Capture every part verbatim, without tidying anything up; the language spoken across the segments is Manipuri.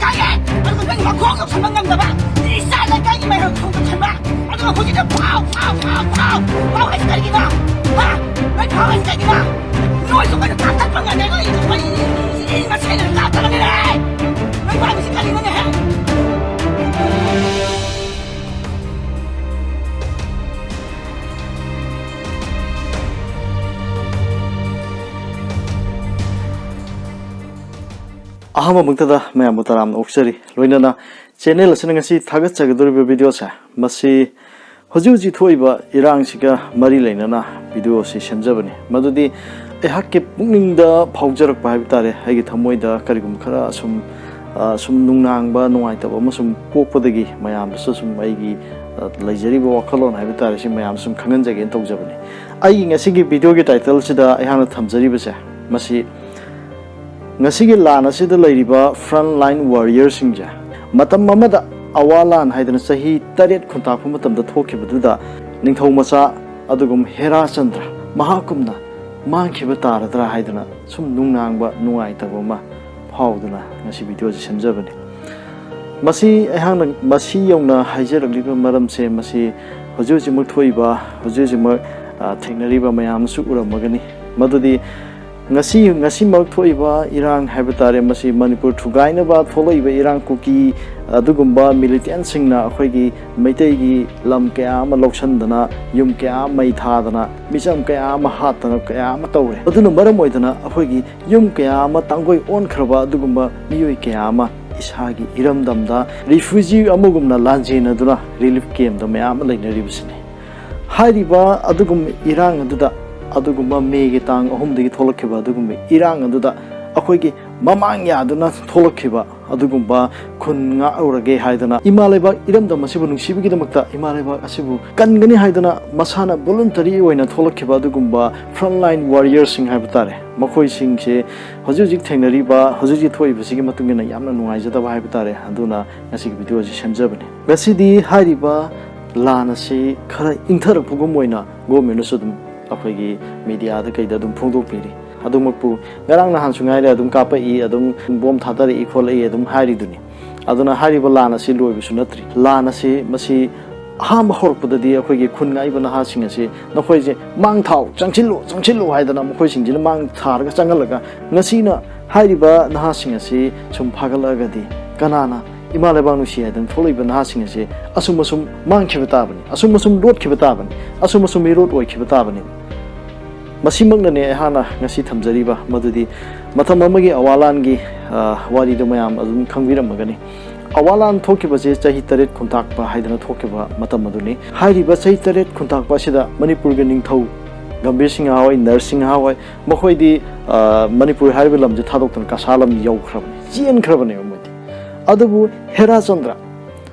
ꯑꯗꯨꯒ ꯅꯪ ꯃꯈꯣꯡ ꯌꯧꯁꯟꯕ ꯉꯝꯗꯕ, ꯏꯆꯥ ꯂꯩꯀꯥꯏꯒꯤ ꯃꯥꯏꯔꯣꯟ ꯈꯣꯡ ꯌꯧꯁꯟꯕ, ꯑꯗꯨꯒ ꯍꯧꯖꯤꯛꯇ ꯐꯥꯎ, ꯐꯥꯎ, ꯐꯥꯎ, ꯐꯥꯎ, ꯐꯥꯎ ꯍꯥꯏꯁꯤ ꯀꯔꯤꯒꯤꯅꯣ? ꯍꯥ? ꯅꯪ ꯐꯥꯎ ꯍꯥꯏꯁꯤ ꯀꯔꯤꯒꯤꯅꯣ? ꯅꯣꯏꯁꯨ ꯑꯩꯈꯣꯏꯅ ꯇꯥꯛꯊꯠꯄ ꯉꯝꯗꯦ, ꯅꯣꯏ, ꯅꯣꯏ, ꯅꯣꯏ ꯃꯁꯦꯟꯅ ꯇꯥꯛꯊꯠꯄꯅꯤꯅꯦ! ꯅꯪ ꯄꯥꯏꯕꯁꯤ ꯀꯔꯤꯅꯣꯅꯦ, ꯍꯦ? ꯑꯍꯥꯟꯕꯃꯛꯇꯗ ꯃꯌꯥꯝꯕꯨ ꯇꯔꯥꯝꯅ ꯑꯣꯛꯆꯔꯤ꯫ ꯂꯣꯏꯅꯅ channel ꯑꯁꯤꯅ ꯉꯁꯤ ꯊꯥꯒꯠꯆꯒꯗꯧꯔꯤꯕ video ꯁꯦ, ꯃꯁꯤ ꯍꯧꯖꯤꯛ ꯍꯧꯖꯤꯛ ꯊꯣꯛꯏꯕ ꯏꯔꯥꯡꯁꯤꯒ ꯃꯔꯤ ꯂꯩꯅꯅ video ꯑꯁꯤ ꯁꯦꯝꯖꯕꯅꯤ꯫ ꯃꯗꯨꯗꯤ ꯑꯩꯍꯥꯛꯀꯤ ꯄꯨꯛꯅꯤꯡꯗ ꯐꯥꯎꯖꯔꯛꯄ ꯍꯥꯏꯕ ꯇꯥꯔꯦ, ꯑꯩꯒꯤ ꯊꯃꯣꯏꯗ ꯀꯔꯤꯒꯨꯝꯕ ꯈꯔ ꯁꯨꯝ, ꯑ, ꯁꯨꯝ ꯅꯨꯡꯅꯥꯡꯕ, ꯅꯨꯡꯉꯥꯏꯇꯕ ꯑꯃ ꯁꯨꯝ ꯄꯣꯛꯄꯗꯒꯤ ꯃꯌꯥꯝꯗꯁꯨ ꯁꯨꯝ ꯑꯩꯒꯤ, ꯑ, ꯂꯩꯖꯔꯤꯕ ꯋꯥꯈꯜꯂꯣꯟ ꯍꯥꯏꯕ ꯇꯥꯔꯦ, ꯁꯤ ꯃꯌꯥꯝ ꯁꯨꯝ ꯈꯪꯍꯟꯖꯒꯦꯅ ꯇꯧꯖꯕꯅꯤ꯫ ꯑꯩꯒꯤ ꯉꯁꯤꯒꯤ video ꯒꯤ title ꯁꯤꯗ ꯑꯩꯍꯥꯛꯅ ꯊꯝꯖꯔꯤꯕꯁꯦ, ꯃꯁꯤ ꯉꯁꯤꯒꯤ ꯂꯥꯟ ꯑꯁꯤꯗ ꯂꯩꯔꯤꯕ front line warrior ꯁꯤꯡꯁꯦ, ꯃꯇꯝ ꯑꯃꯗ ꯑꯋꯥ ꯂꯥꯟ ꯍꯥꯏꯗꯅ ꯆꯍꯤ ꯇꯔꯦꯠ ꯈꯨꯟꯇꯥꯛꯄ ꯃꯇꯝꯗ ꯊꯣꯛꯈꯤꯕꯗꯨꯗ ꯅꯤꯡꯊꯧ ꯃꯆꯥ ꯑꯗꯨꯒꯨꯝ ꯍꯦꯔꯥꯆꯟꯗ꯭ꯔ ꯃꯍꯥꯛꯀꯨꯝꯅ ꯃꯥꯡꯈꯤꯕ ꯇꯥꯔꯗ꯭ꯔꯥ ꯍꯥꯏꯗꯅ ꯁꯨꯝ ꯅꯨꯡꯅꯥꯡꯕ, ꯅꯨꯡꯉꯥꯏꯇꯕ ꯑꯃ ꯐꯥꯎꯗꯨꯅ ꯉꯁꯤ video ꯑꯁꯤ ꯁꯦꯝꯖꯕꯅꯤ꯫ ꯃꯁꯤ ꯑꯩꯍꯥꯛꯅ ꯃꯁꯤ ꯌꯧꯅ ꯍꯥꯏꯖꯔꯛꯂꯤꯕ ꯃꯔꯝꯁꯦ, ꯃꯁꯤ ꯍꯧꯖꯤꯛ ꯍꯧꯖꯤꯛꯃꯛ ꯊꯣꯛꯏꯕ, ꯍꯧꯖꯤꯛ ꯍꯧꯖꯤꯛꯃꯛ, ꯑ, ꯊꯦꯡꯅꯔꯤꯕ ꯃꯌꯥꯝꯁꯨ ꯎꯔꯝꯃꯒꯅꯤ꯫ ꯃꯗꯨꯗꯤ ꯉꯁꯤ, ꯉꯁꯤꯃꯛ ꯊꯣꯛꯏꯕ ꯏꯔꯥꯡ ꯍꯥꯏꯕ ꯇꯥꯔꯦ, ꯃꯁꯤ ꯃꯅꯤꯄꯨꯔ ꯊꯨꯒꯥꯏꯅꯕ ꯊꯣꯛꯂꯛꯏꯕ ꯏꯔꯥꯡ, ꯀꯨꯀꯤ ꯑꯗꯨꯒꯨꯝꯕ militant ꯁꯤꯡꯅ ꯑꯩꯈꯣꯏꯒꯤ ꯃꯩꯇꯩꯒꯤ ꯂꯝ ꯀꯌꯥ ꯑꯃ ꯂꯧꯁꯤꯟꯗꯅ, ꯌꯨꯝ ꯀꯌꯥ ꯑꯃ ꯃꯩ ꯊꯥꯗꯅ, ꯃꯤꯆꯝ ꯀꯌꯥ ꯑꯃ ꯍꯥꯠꯇꯅ ꯀꯌꯥ ꯑꯃ ꯇꯧꯔꯦ꯫ ꯑꯗꯨꯅ ꯃꯔꯝ ꯑꯣꯏꯗꯅ ꯑꯩꯈꯣꯏꯒꯤ ꯌꯨꯝ ꯀꯌꯥ ꯑꯃ ꯇꯥꯡꯒꯣꯏ ꯑꯣꯟꯈ꯭ꯔꯕ ꯑꯗꯨꯒꯨꯝꯕ ꯃꯤꯑꯣꯏ ꯀꯌꯥ ꯑꯃ ꯏꯁꯥꯒꯤ ꯏꯔꯝꯗꯝꯗ refugee ꯑꯃꯒꯨꯝꯅ ꯂꯥꯟꯖꯦꯟꯅꯗꯨꯅ relief camp ꯇ ꯃꯌꯥꯝ ꯑꯃ ꯂꯩꯅꯔꯤꯕꯁꯤꯅꯤ꯫ ꯍꯥꯏꯔꯤꯕ ꯑꯗꯨꯒꯨꯝꯕ ꯏꯔꯥꯡ ꯑꯗꯨꯗ, ꯑꯗꯨꯒꯨꯝꯕ ꯃꯦꯒꯤ ꯇꯥꯡ ꯑꯍꯨꯝꯗꯒꯤ ꯊꯣꯛꯂꯛꯈꯤꯕ ꯑꯗꯨꯒꯨꯝꯕ ꯏꯔꯥꯡ ꯑꯗꯨꯗ ꯑꯩꯈꯣꯏꯒꯤ ꯃꯃꯥꯡ ꯌꯥꯗꯨꯅ ꯊꯣꯛꯂꯛꯈꯤꯕ ꯑꯗꯨꯒꯨꯝꯕ ꯈꯨꯟ ꯉꯥꯛꯍꯧꯔꯒꯦ ꯍꯥꯏꯗꯅ, ꯏꯃꯥ ꯂꯩꯕꯥꯛ ꯏꯔꯝꯗꯝ ꯑꯁꯤꯕꯨ ꯅꯨꯡꯁꯤꯕꯒꯤꯗꯃꯛꯇ, ꯏꯃꯥ ꯂꯩꯕꯥꯛ ꯑꯁꯤꯕꯨ ꯀꯟꯒꯅꯤ ꯍꯥꯏꯗꯅ ꯃꯁꯥꯅ voluntary ꯑꯣꯏꯅ ꯊꯣꯛꯂꯛꯈꯤꯕ ꯑꯗꯨꯒꯨꯝꯕ front line warrior ꯁꯤꯡ ꯍꯥꯏꯕ ꯇꯥꯔꯦ, ꯃꯈꯣꯏꯁꯤꯡꯁꯦ ꯍꯧꯖꯤꯛ ꯍꯧꯖꯤꯛ ꯊꯦꯡꯅꯔꯤꯕ, ꯍꯧꯖꯤꯛ ꯍꯧꯖꯤꯛ ꯊꯣꯛꯏꯕꯁꯤꯒꯤ ꯃꯇꯨꯡ ꯏꯟꯅ ꯌꯥꯝꯅ ꯅꯨꯡꯉꯥꯏꯖꯗꯕ ꯍꯥꯏꯕ ꯇꯥꯔꯦ꯫ ꯑꯗꯨꯅ ꯉꯁꯤꯒꯤ video ꯑꯁꯤ ꯁꯦꯝꯖꯕꯅꯤ꯫ ꯉꯁꯤꯗꯤ ꯍꯥꯏꯔꯤꯕ ꯂꯥꯟ ꯑꯁꯤ ꯈꯔ ꯏꯪꯊꯔꯛꯄꯒꯨꯝ ꯑꯣꯏꯅ government ꯅꯁꯨ ꯑꯗꯨꯝ ꯑꯩꯈꯣꯏꯒꯤ media ꯗ ꯀꯩꯗ ꯑꯗꯨꯝ ꯐꯣꯡꯗꯣꯛꯄꯤꯔꯤ꯫ ꯑꯗꯨꯃꯛꯄꯨ ꯉꯔꯥꯡ ꯅꯍꯥꯟꯁꯨ ꯉꯥꯏꯔꯦ, ꯑꯗꯨꯝ ꯀꯥꯞꯄꯛꯏ, ꯑꯗꯨꯝ ꯕꯣꯝ ꯊꯥꯗꯔꯛꯏ ꯈꯣꯠꯂꯛꯏ ꯑꯗꯨꯝ ꯍꯥꯏꯔꯤꯗꯨꯅꯤ꯫ ꯑꯗꯨꯅ ꯍꯥꯏꯔꯤꯕ ꯂꯥꯟ ꯑꯁꯤ ꯂꯣꯏꯕꯁꯨ ꯅꯠꯇ꯭ꯔꯤ꯫ ꯂꯥꯟ ꯑꯁꯤ ꯃꯁꯤ ꯑꯍꯥꯟꯕ ꯍꯧꯔꯛꯄꯗꯗꯤ ꯑꯩꯈꯣꯏꯒꯤ ꯈꯨꯟ ꯉꯥꯛꯏꯕ ꯅꯍꯥꯁꯤꯡ ꯑꯁꯤ ꯅꯈꯣꯏꯁꯦ ꯃꯥꯡ ꯊꯥꯎ, ꯆꯪꯁꯤꯜꯂꯨ, ꯆꯪꯁꯤꯜꯂꯨ ꯍꯥꯏꯗꯅ ꯃꯈꯣꯏꯁꯤꯡꯁꯤꯅ ꯃꯥꯡ ꯊꯥꯔꯒ ꯆꯪꯍꯜꯂꯒ, ꯉꯁꯤꯅ ꯍꯥꯏꯔꯤꯕ ꯅꯍꯥꯁꯤꯡ ꯑꯁꯤ ꯁꯨꯝ ꯐꯥꯒꯠꯂꯛꯑꯒꯗꯤ ꯀꯅꯥꯅ ꯏꯃꯥ ꯂꯩꯕꯥꯛ ꯅꯨꯡꯁꯤ ꯍꯥꯏꯗꯅ ꯊꯣꯛꯂꯛꯏꯕ ꯅꯍꯥꯁꯤꯡ ꯑꯁꯤ ꯑꯁꯨꯝ ꯑꯁꯨꯝ ꯃꯥꯡꯈꯤꯕ ꯇꯥꯕꯅꯤ, ꯑꯁꯨꯝ ꯑꯁꯨꯝ ꯂꯣꯠꯈꯤꯕ ꯇꯥꯕꯅꯤ, ꯑꯁꯨꯝ ꯑꯁꯨꯝ ꯃꯤꯔꯣꯠ ꯑꯣꯏꯈꯤꯕ ꯇꯥꯕꯅꯤ꯫ ꯃꯁꯤꯃꯛꯅꯅꯦ ꯑꯩꯍꯥꯛꯅ ꯉꯁꯤ ꯊꯝꯖꯔꯤꯕ, ꯃꯗꯨꯗꯤ ꯃꯇꯝ ꯑꯃꯒꯤ ꯑꯋꯥ ꯂꯥꯟꯒꯤ, ꯑ, ꯋꯥꯔꯤꯗꯨ ꯃꯌꯥꯝ ꯑꯗꯨꯝ ꯈꯪꯕꯤꯔꯝꯃꯒꯅꯤ꯫ ꯑꯋꯥ ꯂꯥꯟ ꯊꯣꯛꯈꯤꯕꯁꯦ ꯆꯍꯤ ꯇꯔꯦꯠ ꯈꯨꯟꯇꯥꯛꯄ ꯍꯥꯏꯗꯅ ꯊꯣꯛꯈꯤꯕ ꯃꯇꯝ ꯑꯗꯨꯅꯤ꯫ ꯍꯥꯏꯔꯤꯕ ꯆꯍꯤ ꯇꯔꯦꯠ ꯈꯨꯟꯇꯥꯛꯄ ꯑꯁꯤꯗ ꯃꯅꯤꯄꯨꯔꯒꯤ ꯅꯤꯡꯊꯧ ꯒꯝꯚꯤꯔ ꯁꯤꯡꯍ ꯍꯣꯏ, ꯅꯔ ꯁꯤꯡꯍ ꯍꯣꯏ, ꯃꯈꯣꯏꯗꯤ, ꯑ, ꯃꯅꯤꯄꯨꯔ ꯍꯥꯏꯔꯤꯕ ꯂꯝꯁꯦ ꯊꯥꯗꯣꯛꯇꯨꯅ ꯀꯁꯥꯔ ꯂꯝ ꯌꯧꯈ꯭ꯔꯕꯅꯤ, ꯆꯦꯟꯈ꯭ꯔꯕꯅꯦꯕ ꯃꯣꯏꯗꯤ꯫ ꯑꯗꯨꯕꯨ ꯍꯦꯔꯥꯆꯟꯗ꯭ꯔ,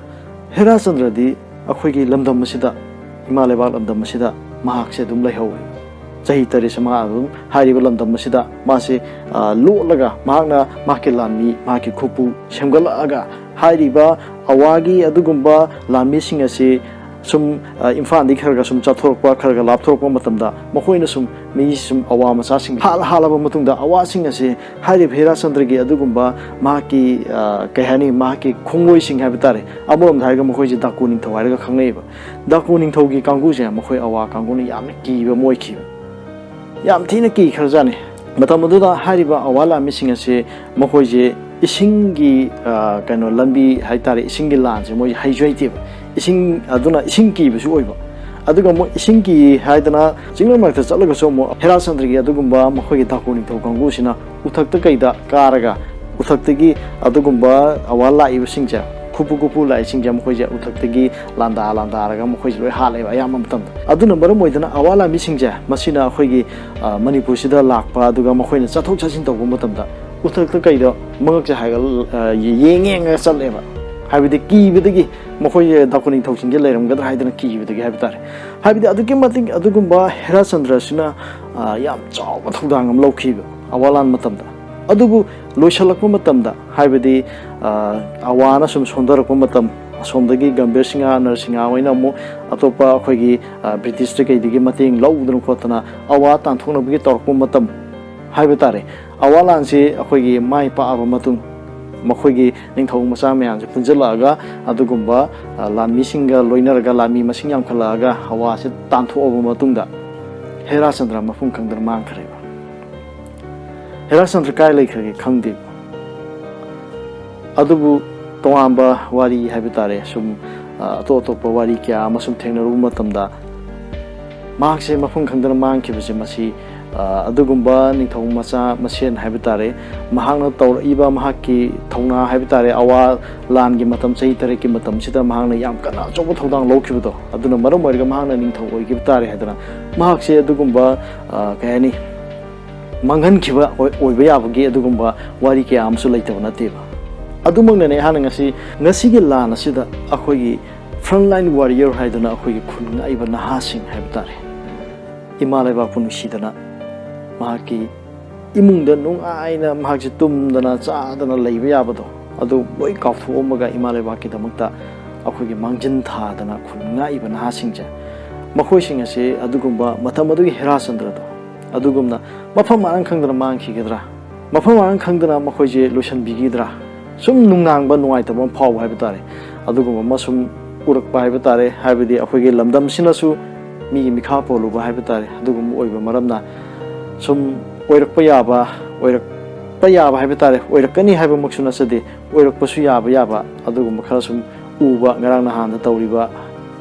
ꯍꯦꯔꯥꯆꯟꯗ꯭ꯔꯗꯤ ꯑꯩꯈꯣꯏꯒꯤ ꯂꯝꯗꯝ ꯑꯁꯤꯗ, ꯏꯃꯥ ꯂꯩꯕꯥꯛ ꯂꯝꯗꯝ ꯑꯁꯤꯗ ꯃꯍꯥꯛꯁꯦ ꯑꯗꯨꯝ ꯂꯩꯍꯧꯋꯦ꯫ ꯆꯍꯤ ꯇꯔꯦꯠꯁꯦ ꯃꯍꯥꯛ ꯑꯗꯨꯝ ꯍꯥꯏꯔꯤꯕ ꯂꯝꯗꯝ ꯑꯁꯤꯗ ꯃꯥꯁꯦ, ꯑ, ꯂꯣꯠꯂꯒ ꯃꯍꯥꯛꯅ ꯃꯍꯥꯛꯀꯤ ꯂꯥꯟꯃꯤ, ꯃꯍꯥꯛꯀꯤ ꯈꯨꯠꯄꯨ ꯁꯦꯝꯒꯠꯂꯛꯑꯒ ꯍꯥꯏꯔꯤꯕ ꯑꯋꯥꯒꯤ ꯑꯗꯨꯒꯨꯝꯕ ꯂꯥꯟꯃꯤꯁꯤꯡ ꯑꯁꯤ ꯁꯨꯝ, ꯑ, ꯏꯝꯐꯥꯜꯗꯒꯤ ꯈꯔ ꯈꯔ ꯁꯨꯝ ꯆꯠꯊꯣꯔꯛꯄ, ꯈꯔ ꯈꯔ ꯂꯥꯞꯊꯣꯔꯛꯄ ꯃꯇꯝꯗ ꯃꯈꯣꯏꯅ ꯁꯨꯝ ꯃꯤ ꯁꯨꯝ ꯑꯋꯥ ꯃꯆꯥꯁꯤꯡ ꯍꯥꯠ-, ꯍꯥꯠꯂꯕ ꯃꯇꯨꯡꯗ ꯑꯋꯥꯁꯤꯡ ꯑꯁꯤ ꯍꯥꯏꯔꯤꯕ ꯍꯦꯔꯥꯆꯟꯗ꯭ꯔꯒꯤ ꯑꯗꯨꯒꯨꯝꯕ ꯃꯍꯥꯛꯀꯤ, ꯑ, ꯀꯩ ꯍꯥꯏꯅꯤ, ꯃꯍꯥꯛꯀꯤ ꯈꯣꯡꯂꯣꯏꯁꯤꯡ ꯍꯥꯏꯕ ꯇꯥꯔꯦ, ꯑꯃꯔꯣꯝꯗ ꯍꯥꯏꯔꯒ ꯃꯈꯣꯏꯁꯦ ꯗꯥꯀꯨ ꯅꯤꯡꯊꯧ ꯍꯥꯏꯔꯒ ꯈꯪꯅꯩꯌꯦꯕ꯫ ꯗꯥꯀꯨ ꯅꯤꯡꯊꯧꯒꯤ ꯀꯥꯡꯕꯨꯁꯦ ꯃꯈꯣꯏ ꯑꯋꯥ ꯀꯥꯡꯕꯨꯅ ꯌꯥꯝꯅ ꯀꯤꯕ ꯑꯃ ꯑꯣꯏꯈꯤꯕ, ꯌꯥꯝ ꯊꯤꯅ ꯀꯤꯈ꯭ꯔꯖꯥꯠꯅꯤ꯫ ꯃꯇꯝ ꯑꯗꯨꯗ ꯍꯥꯏꯔꯤꯕ ꯑꯋꯥ ꯂꯥꯟꯃꯤꯁꯤꯡ ꯑꯁꯤ ꯃꯈꯣꯏꯁꯦ ꯏꯁꯤꯡꯒꯤ, ꯑ, ꯀꯩꯅꯣ, ꯂꯝꯕꯤ ꯍꯥꯏ ꯇꯥꯔꯦ, ꯏꯁꯤꯡꯒꯤ ꯂꯥꯟꯁꯦ ꯃꯣꯏ ꯍꯩꯁꯨ ꯍꯩꯇꯦꯕ, ꯏꯁꯤꯡ ꯑꯗꯨꯅ ꯏꯁꯤꯡ ꯀꯤꯕꯁꯨ ꯑꯣꯏꯕ꯫ ꯑꯗꯨꯒ ꯑꯃꯨꯛ ꯏꯁꯤꯡ ꯀꯤ ꯍꯥꯏꯗꯅ ꯆꯤꯡꯂꯛ ꯃꯔꯛꯇ ꯆꯠꯂꯒꯁꯨ ꯑꯃꯨꯛ ꯍꯦꯔꯥꯆꯟꯗ꯭ꯔꯒꯤ ꯑꯗꯨꯒꯨꯝꯕ ꯃꯈꯣꯏꯒꯤ ꯗꯥꯀꯨ ꯅꯤꯡꯊꯧ ꯀꯥꯡꯕꯨꯁꯤꯅ ꯎꯊꯛꯇ ꯀꯩꯗ ꯀꯥꯔꯒ ꯎꯊꯛꯇꯒꯤ ꯑꯗꯨꯒꯨꯝꯕ ꯑꯋꯥ ꯂꯥꯛꯏꯕꯁꯤꯡꯁꯦ, ꯈꯨꯄꯨ ꯈꯨꯄꯨ ꯂꯥꯛꯏꯁꯤꯡꯁꯦ ꯃꯈꯣꯏꯁꯦ ꯎꯊꯛꯇꯒꯤ ꯂꯥꯟꯗꯥ ꯂꯥꯟꯗꯥꯔꯒ ꯃꯈꯣꯏꯁꯦ ꯂꯣꯏ ꯍꯥꯠꯂꯦꯕ ꯑꯌꯥꯝꯕ ꯃꯇꯝꯗ꯫ ꯑꯗꯨꯅ ꯃꯔꯝ ꯑꯣꯏꯗꯅ ꯑꯋꯥ ꯂꯥꯟꯃꯤꯁꯤꯡꯁꯦ ꯃꯁꯤꯅ ꯑꯩꯈꯣꯏꯒꯤ, ꯑ, ꯃꯅꯤꯄꯨꯔꯁꯤꯗ ꯂꯥꯛꯄ, ꯑꯗꯨꯒ ꯃꯈꯣꯏꯅ ꯆꯠꯊꯣꯛ ꯆꯠꯁꯤꯟ ꯇꯧꯕ ꯃꯇꯝꯗ ꯎꯊꯛꯇ ꯀꯩꯗ ꯃꯉꯛꯁꯦ ꯍꯥꯏꯒꯠ-, ꯑ, ꯌꯦꯡ ꯌꯦꯡꯉꯒ ꯆꯠꯂꯦꯕ꯫ ꯍꯥꯏꯕꯗꯤ ꯀꯤꯕꯗꯒꯤ, ꯃꯈꯣꯏꯁꯦ ꯗꯥꯀꯨ ꯅꯤꯡꯊꯧꯁꯤꯡꯁꯦ ꯂꯩꯔꯝꯒꯗ꯭ꯔꯥ ꯍꯥꯏꯗꯅ ꯀꯤꯕꯗꯒꯤ ꯍꯥꯏꯕ ꯇꯥꯔꯦ꯫ ꯍꯥꯏꯕꯗꯤ ꯑꯗꯨꯛꯀꯤ ꯃꯇꯤꯛ ꯑꯗꯨꯒꯨꯝꯕ ꯍꯦꯔꯥꯆꯟꯗ꯭ꯔꯁꯤꯅ, ꯑ, ꯌꯥꯝ ꯆꯥꯎꯕ ꯊꯧꯗꯥꯡ ꯑꯃ ꯂꯧꯈꯤꯕ ꯑꯋꯥ ꯂꯥꯟ ꯃꯇꯝꯗ꯫ ꯑꯗꯨꯕꯨ ꯂꯣꯏꯁꯤꯜꯂꯛꯄ ꯃꯇꯝꯗ, ꯍꯥꯏꯕꯗꯤ, ꯑ, ꯑꯋꯥꯅ ꯁꯨꯝ ꯁꯣꯟꯊꯔꯛꯄ ꯃꯇꯝ, ꯑꯁꯣꯝꯗꯒꯤ ꯒꯝꯚꯤꯔ ꯁꯤꯡꯍ, ꯅꯔ ꯁꯤꯡꯍ ꯍꯣꯏꯅ ꯑꯃꯨꯛ ꯑꯇꯣꯞꯄ ꯑꯩꯈꯣꯏꯒꯤ, ꯑ, ꯕ꯭ꯔꯤꯇꯤꯁꯇ ꯀꯩꯗꯒꯤ ꯃꯇꯦꯡ ꯂꯧꯗꯅ ꯈꯣꯠꯇꯅ ꯑꯋꯥ ꯇꯥꯟꯊꯣꯛꯅꯕꯒꯤ ꯇꯧꯔꯛꯄ ꯃꯇꯝ, ꯍꯥꯏꯕ ꯇꯥꯔꯦ꯫ ꯑꯋꯥ ꯂꯥꯟꯁꯤ ꯑꯩꯈꯣꯏꯒꯤ ꯃꯥꯏ ꯄꯥꯛꯑꯕ ꯃꯇꯨꯡ, ꯃꯈꯣꯏꯒꯤ ꯅꯤꯡꯊꯧ ꯃꯆꯥ ꯃꯌꯥꯝꯁꯦ ꯄꯨꯟꯁꯤꯜꯂꯛꯑꯒ, ꯑꯗꯨꯒꯨꯝꯕ, ꯑ, ꯂꯥꯟꯃꯤꯁꯤꯡꯒ ꯂꯣꯏꯅꯔꯒ, ꯂꯥꯟꯃꯤ ꯃꯁꯤꯡ ꯌꯥꯝꯈꯠꯂꯛꯑꯒ, ꯑꯋꯥꯁꯦ ꯇꯥꯟꯊꯣꯛꯑꯕ ꯃꯇꯨꯡꯗ, ꯍꯦꯔꯥꯆꯟꯗ꯭ꯔ ꯃꯐꯝ ꯈꯪꯗꯅ ꯃꯥꯡꯈ꯭ꯔꯦꯕ꯫ ꯍꯦꯔꯥꯆꯟꯗ꯭ꯔ ꯀꯥꯏ ꯂꯩꯈ꯭ꯔꯒꯦ ꯈꯪꯗꯦ꯫ ꯑꯗꯨꯕꯨ ꯇꯣꯉꯥꯟꯕ ꯋꯥꯔꯤ ꯍꯥꯏꯕ ꯇꯥꯔꯦ, ꯁꯨꯝ, ꯑ, ꯑꯇꯣꯞ ꯑꯇꯣꯞꯄ ꯋꯥꯔꯤ ꯀꯌꯥ ꯑꯃ ꯁꯨꯝ ꯊꯦꯡꯅꯔꯨꯕ ꯃꯇꯝꯗ, ꯃꯍꯥꯛꯁꯦ ꯃꯐꯝ ꯈꯪꯗꯅ ꯃꯥꯡꯈꯤꯕꯁꯦ, ꯃꯁꯤ, ꯑ, ꯑꯗꯨꯒꯨꯝꯕ ꯅꯤꯡꯊꯧ ꯃꯆꯥ ꯃꯁꯦꯟ ꯍꯥꯏꯕ ꯇꯥꯔꯦ, ꯃꯍꯥꯛꯅ ꯇꯧꯔꯛꯏꯕ ꯃꯍꯥꯛꯀꯤ ꯊꯧꯅꯥ ꯍꯥꯏꯕ ꯇꯥꯔꯦ, ꯑꯋꯥ ꯂꯥꯟꯒꯤ ꯃꯇꯝ, ꯆꯍꯤ ꯇꯔꯦꯠꯀꯤ ꯃꯇꯝꯁꯤꯗ ꯃꯍꯥꯛꯅ ꯌꯥꯝ ꯀꯟꯅ ꯑꯆꯧꯕ ꯊꯧꯗꯥꯡ ꯂꯧꯈꯤꯕꯗꯣ, ꯑꯗꯨꯅ ꯃꯔꯝ ꯑꯣꯏꯔꯒ ꯃꯍꯥꯛꯅ ꯅꯤꯡꯊꯧ ꯑꯣꯏꯈꯤꯕ ꯇꯥꯔꯦ ꯍꯥꯏꯗꯅ, ꯃꯍꯥꯛꯁꯦ ꯑꯗꯨꯒꯨꯝꯕ, ꯑ, ꯀꯩ ꯍꯥꯏꯅꯤ, ꯃꯥꯡꯍꯟꯈꯤꯕ ꯑꯣꯏ-, ꯑꯣꯏꯕ ꯌꯥꯕꯒꯤ ꯑꯗꯨꯒꯨꯝꯕ ꯋꯥꯔꯤ ꯀꯌꯥ ꯑꯃꯁꯨ ꯂꯩꯇꯕ ꯅꯠꯇꯦꯕ꯫ ꯑꯗꯨꯃꯛꯅꯅꯦ ꯑꯩꯍꯥꯛꯅ ꯉꯁꯤ, ꯉꯁꯤꯒꯤ ꯂꯥꯟ ꯑꯁꯤꯗ ꯑꯩꯈꯣꯏꯒꯤ frontline warrior ꯍꯥꯏꯗꯨꯅ ꯑꯩꯈꯣꯏꯒꯤ ꯈꯨꯟ ꯉꯥꯛꯏꯕ ꯅꯍꯥꯁꯤꯡ ꯍꯥꯏꯕ ꯇꯥꯔꯦ, ꯏꯃꯥ ꯂꯩꯕꯥꯛꯄꯨ ꯅꯨꯡꯁꯤꯗꯅ ꯃꯍꯥꯛꯀꯤ ꯏꯃꯨꯡꯗ ꯅꯨꯡꯉꯥꯏꯅ ꯃꯍꯥꯛꯁꯦ ꯇꯨꯝꯗꯅ ꯆꯥꯗꯅ ꯂꯩꯕ ꯌꯥꯕꯗꯣ, ꯑꯗꯨ ꯂꯣꯏ ꯀꯥꯎꯊꯣꯛꯑꯝꯃꯒ ꯏꯃꯥ ꯂꯩꯕꯥꯛꯀꯤꯗꯃꯛꯇ ꯑꯩꯈꯣꯏꯒꯤ ꯃꯥꯡꯖꯤꯟ ꯊꯥꯗꯅ ꯈꯨꯟ ꯉꯥꯛꯏꯕ ꯅꯍꯥꯁꯤꯡꯁꯦ, ꯃꯈꯣꯏꯁꯤꯡ ꯑꯁꯤ ꯑꯗꯨꯒꯨꯝꯕ ꯃꯇꯝ ꯑꯗꯨꯒꯤ ꯍꯦꯔꯥꯆꯟꯗ꯭ꯔꯗꯣ, ꯑꯗꯨꯒꯨꯝꯅ ꯃꯐꯝ ꯃꯔꯥꯡ ꯈꯪꯗꯅ ꯃꯥꯡꯈꯤꯒꯗ꯭ꯔꯥ? ꯃꯐꯝ ꯃꯔꯥꯡ ꯈꯪꯗꯅ ꯃꯈꯣꯏꯁꯦ ꯂꯣꯏꯁꯤꯟꯕꯤꯈꯤꯗ꯭ꯔꯥ? ꯁꯨꯝ ꯅꯨꯡꯅꯥꯡꯕ, ꯅꯨꯡꯉꯥꯏꯇꯕ ꯑꯃ ꯐꯥꯎꯕ ꯍꯥꯏꯕ ꯇꯥꯔꯦ꯫ ꯑꯗꯨꯒꯨꯝꯕ ꯑꯃ ꯁꯨꯝ ꯎꯔꯛꯄ ꯍꯥꯏꯕ ꯇꯥꯔꯦ꯫ ꯍꯥꯏꯕꯗꯤ ꯑꯩꯈꯣꯏꯒꯤ ꯂꯝꯗꯝꯁꯤꯅꯁꯨ ꯃꯤꯒꯤ ꯃꯤꯈꯥ ꯄꯣꯜꯂꯨꯕ ꯍꯥꯏꯕ ꯇꯥꯔꯦ꯫ ꯑꯗꯨꯒꯨꯝꯕ ꯑꯣꯏꯕ ꯃꯔꯝꯅ ꯁꯨꯝ ꯑꯣꯏꯔꯛꯄ ꯌꯥꯕ, ꯑꯣꯏꯔꯛꯄ ꯌꯥꯕ ꯍꯥꯏꯕ ꯇꯥꯔꯦ, ꯑꯣꯏꯔꯛꯀꯅꯤ ꯍꯥꯏꯕꯃꯛꯁꯨ ꯅꯠꯆꯗꯦ, ꯑꯣꯏꯔꯛꯄꯁꯨ ꯌꯥꯕ ꯌꯥꯕ ꯑꯗꯨꯒꯨꯝꯕ ꯈꯔ ꯁꯨꯝ ꯎꯕ, ꯉꯔꯥꯡ ꯅꯍꯥꯟꯗ ꯇꯧꯔꯤꯕ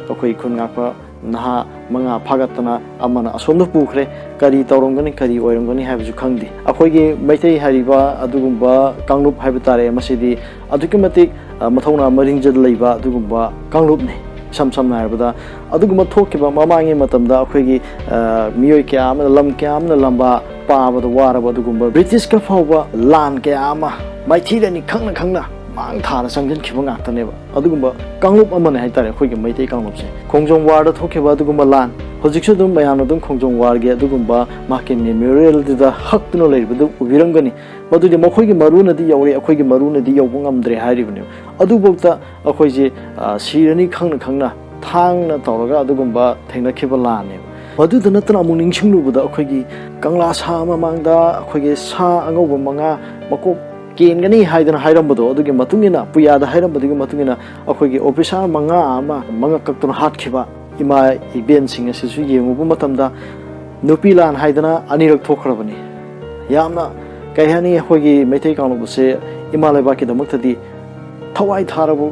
ꯑꯩꯈꯣꯏ ꯈꯨꯟ ꯉꯥꯛꯄ ꯅꯍꯥ ꯃꯉꯥ ꯐꯥꯒꯠꯇꯅ ꯑꯃꯅ ꯑꯁꯣꯝꯗ ꯄꯨꯈ꯭ꯔꯦ꯫ ꯀꯔꯤ ꯇꯧꯔꯝꯒꯅꯤ, ꯀꯔꯤ ꯑꯣꯏꯔꯝꯒꯅꯤ ꯍꯥꯏꯕꯁꯨ ꯈꯪꯗꯦ꯫ ꯑꯩꯈꯣꯏꯒꯤ ꯃꯩꯇꯩ ꯍꯥꯏꯔꯤꯕ ꯑꯗꯨꯒꯨꯝꯕ ꯀꯥꯡꯂꯨꯞ ꯍꯥꯏꯕ ꯇꯥꯔꯦ, ꯃꯁꯤꯗꯤ ꯑꯗꯨꯛꯀꯤ ꯃꯇꯤꯛ, ꯑ, ꯃꯊꯧꯅꯥ ꯃꯔꯤꯡꯖ ꯂꯩꯕ ꯑꯗꯨꯒꯨꯝꯕ ꯀꯥꯡꯂꯨꯞꯅꯤ꯫ ꯏꯁꯝ ꯁꯝꯅ ꯍꯥꯏꯔꯕꯗ, ꯑꯗꯨꯒꯨꯝꯕ ꯊꯣꯛꯈꯤꯕ ꯃꯃꯥꯡꯒꯤ ꯃꯇꯝꯗ ꯑꯩꯈꯣꯏꯒꯤ, ꯑ, ꯃꯤꯑꯣꯏ ꯀꯌꯥ ꯑꯃꯅ, ꯂꯝ ꯀꯌꯥ ꯑꯃꯅ ꯂꯝꯕꯥ ꯄꯥꯕꯗ ꯋꯥꯔꯕ ꯑꯗꯨꯒꯨꯝꯕ ꯕ꯭ꯔꯤꯇꯤꯁꯀ ꯐꯥꯎꯕ ꯂꯥꯟ ꯀꯌꯥ ꯑꯃ ꯃꯥꯏꯊꯤꯔꯅꯤ ꯈꯪꯅ ꯈꯪꯅ ꯃꯥꯡ ꯊꯥꯅ ꯆꯪꯁꯤꯟꯈꯤꯕ ꯉꯥꯛꯇꯅꯦꯕ꯫ ꯑꯗꯨꯒꯨꯝꯕ ꯀꯥꯡꯂꯨꯞ ꯑꯃꯅꯦ ꯍꯥꯏꯇꯥꯔꯦ ꯑꯩꯈꯣꯏꯒꯤ ꯃꯩꯇꯩ ꯀꯥꯡꯂꯨꯞꯁꯦ꯫ ꯈꯣꯡꯖꯣꯝ ꯋꯥꯔꯗ ꯊꯣꯛꯈꯤꯕ ꯑꯗꯨꯒꯨꯝꯕ ꯂꯥꯟ, ꯍꯧꯖꯤꯛꯁꯨ ꯑꯗꯨꯝ ꯃꯌꯥꯝꯅ ꯑꯗꯨꯝ ꯈꯣꯡꯖꯣꯝ ꯋꯥꯔꯒꯤ ꯑꯗꯨꯒꯨꯝꯕ ꯃꯍꯥꯛꯀꯤ ꯃꯦꯃꯣꯔꯤꯌꯦꯜꯗꯨꯗ ꯍꯛꯇꯨꯅ ꯂꯩꯔꯤꯕꯗꯨ ꯎꯕꯤꯔꯝꯒꯅꯤ꯫ ꯃꯗꯨꯗꯤ ꯃꯈꯣꯏꯒꯤ ꯃꯔꯨꯅꯗꯤ ꯌꯧꯔꯦ, ꯑꯩꯈꯣꯏꯒꯤ ꯃꯔꯨꯅꯗꯤ ꯌꯧꯕ ꯉꯝꯗ꯭ꯔꯦ ꯍꯥꯏꯔꯤꯕꯅꯦꯕ꯫ ꯑꯗꯨꯐꯥꯎꯗ ꯑꯩꯈꯣꯏꯁꯦ, ꯑ, ꯁꯤꯔꯅꯤ ꯈꯪꯅ ꯈꯪꯅ ꯊꯥꯡꯅ ꯇꯧꯔꯒ ꯑꯗꯨꯒꯨꯝꯕ ꯊꯦꯡꯅꯈꯤꯕ ꯂꯥꯟꯅꯦꯕ꯫ ꯃꯗꯨꯗ ꯅꯠꯇꯅ ꯑꯃꯨꯛ ꯅꯤꯡꯁꯤꯡꯂꯨꯕꯗ, ꯑꯩꯈꯣꯏꯒꯤ ꯀꯪꯂꯥ ꯁꯥ ꯃꯃꯥꯡꯗ ꯑꯩꯈꯣꯏꯒꯤ ꯁꯥ ꯑꯉꯧꯕ ꯃꯉꯥ ꯃꯀꯣꯛ ꯀꯦꯟꯒꯅꯤ ꯍꯥꯏꯗꯅ ꯍꯥꯏꯔꯝꯕꯗꯣ, ꯑꯗꯨꯒꯤ ꯃꯇꯨꯡ ꯏꯟꯅ, ꯄꯨꯌꯥꯗ ꯍꯥꯏꯔꯝꯕꯗꯨꯒꯤ ꯃꯇꯨꯡ ꯏꯟꯅ, ꯑꯩꯈꯣꯏꯒꯤ ꯑꯣꯐꯤꯁꯥꯔ ꯃꯉꯥ ꯑꯃ ꯃꯉꯛ ꯀꯛꯇꯨꯅ ꯍꯥꯠꯈꯤꯕ ꯏꯃꯥ ꯏꯕꯦꯟꯁꯤꯡ ꯑꯁꯤꯁꯨ ꯌꯦꯡꯉꯨꯕ ꯃꯇꯝꯗ, ꯅꯨꯄꯤ ꯂꯥꯟ ꯍꯥꯏꯗꯅ ꯑꯅꯤꯔꯛ ꯊꯣꯛꯈ꯭ꯔꯕꯅꯤ꯫ ꯌꯥꯝꯅ, ꯀꯩ ꯍꯥꯏꯅꯤ, ꯑꯩꯈꯣꯏꯒꯤ ꯃꯩꯇꯩ ꯀꯥꯡꯂꯨꯞ ꯑꯁꯦ ꯏꯃꯥ ꯂꯩꯕꯥꯛꯀꯤꯗꯃꯛꯇꯗꯤ ꯊꯋꯥꯏ ꯊꯥꯔꯕ,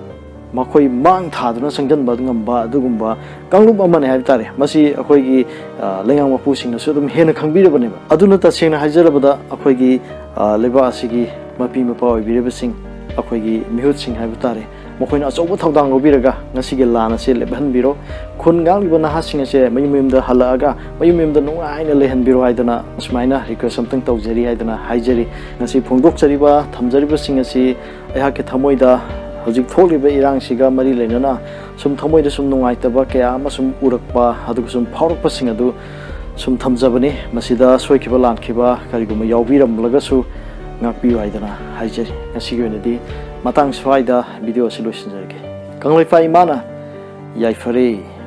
ꯃꯈꯣꯏ ꯃꯥꯡ ꯊꯥꯗꯨꯅ ꯆꯪꯁꯤꯟꯕ ꯉꯝꯕ ꯑꯗꯨꯒꯨꯝꯕ ꯀꯥꯡꯂꯨꯞ ꯑꯃꯅꯤ ꯍꯥꯏꯕ ꯇꯥꯔꯦ꯫ ꯃꯁꯤ ꯑꯩꯈꯣꯏꯒꯤ, ꯑ, ꯂꯩꯉꯥꯛ ꯃꯄꯨꯁꯤꯡꯅꯁꯨ ꯑꯗꯨꯝ ꯍꯦꯟꯅ ꯈꯪꯕꯤꯔꯕꯅꯦꯕ꯫ ꯑꯗꯨꯅ ꯇꯁꯦꯡꯅ ꯍꯥꯏꯖꯔꯕꯗ, ꯑꯩꯈꯣꯏꯒꯤ, ꯑ, ꯂꯩꯕꯥꯛ ꯑꯁꯤꯒꯤ ꯃꯄꯤ ꯃꯄꯥ ꯑꯣꯏꯕꯤꯔꯤꯕꯁꯤꯡ, ꯑꯩꯈꯣꯏꯒꯤ ꯃꯤꯍꯨꯠꯁꯤꯡ ꯍꯥꯏꯕ ꯇꯥꯔꯦ, ꯃꯈꯣꯏꯅ ꯑꯆꯧꯕ ꯊꯧꯗꯥꯡ ꯂꯧꯕꯤꯔꯒ ꯉꯁꯤꯒꯤ ꯂꯥꯟ ꯑꯁꯤ ꯂꯦꯞꯍꯟꯕꯤꯔꯣ꯫ ꯈꯨꯟ ꯉꯥꯛꯂꯤꯕ ꯅꯍꯥꯁꯤꯡ ꯑꯁꯦ ꯃꯌꯨꯝ ꯃꯌꯨꯝꯗ ꯍꯜꯂꯛꯑꯒ ꯃꯌꯨꯝ ꯃꯌꯨꯝꯗ ꯅꯨꯡꯉꯥꯏꯅ ꯂꯩꯍꯟꯕꯤꯔꯣ ꯍꯥꯏꯗꯅ ꯑꯁꯨꯃꯥꯏꯅ ꯔꯤꯀ꯭ꯋꯦꯁ ꯑꯝꯇꯪ ꯇꯧꯖꯔꯤ ꯍꯥꯏꯗꯅ ꯍꯥꯏꯖꯔꯤ꯫ ꯉꯁꯤ ꯐꯣꯡꯗꯣꯛꯆꯔꯤꯕ, ꯊꯝꯖꯔꯤꯕꯁꯤꯡ ꯑꯁꯤ ꯑꯩꯍꯥꯛꯀꯤ ꯊꯃꯣꯏꯗ ꯍꯧꯖꯤꯛ ꯊꯣꯛꯂꯤꯕ ꯏꯔꯥꯡꯁꯤꯒ ꯃꯔꯤ ꯂꯩꯅꯅ ꯁꯨꯝ ꯊꯃꯣꯏꯗ ꯁꯨꯝ ꯅꯨꯡꯉꯥꯏꯇꯕ ꯀꯌꯥ ꯑꯃ ꯁꯨꯝ ꯎꯔꯛꯄ, ꯑꯗꯨꯒ ꯁꯨꯝ ꯐꯥꯎꯔꯛꯄꯁꯤꯡ ꯑꯗꯨ ꯁꯨꯝ ꯊꯝꯖꯕꯅꯤ꯫ ꯃꯁꯤꯗ ꯁꯣꯏꯈꯤꯕ ꯂꯥꯟꯈꯤꯕ ꯀꯔꯤꯒꯨꯝꯕ ꯌꯥꯎꯕꯤꯔꯝꯂꯒꯁꯨ ꯉꯥꯛꯄꯤꯌꯨ ꯍꯥꯏꯗꯅ ꯍꯥꯏꯖꯔꯤ꯫ ꯉꯁꯤꯒꯤ ꯑꯣꯏꯅꯗꯤ ꯃꯇꯥꯡ ꯁ꯭ꯋꯥꯏꯗ ꯚꯤꯗꯤꯑꯣ ꯑꯁꯤ ꯂꯣꯏꯁꯤꯟꯖꯔꯒꯦ꯫ ꯀꯪꯂꯩꯄꯥꯛ ꯏꯃꯥꯅ ꯌꯥꯏꯐꯔꯦ꯫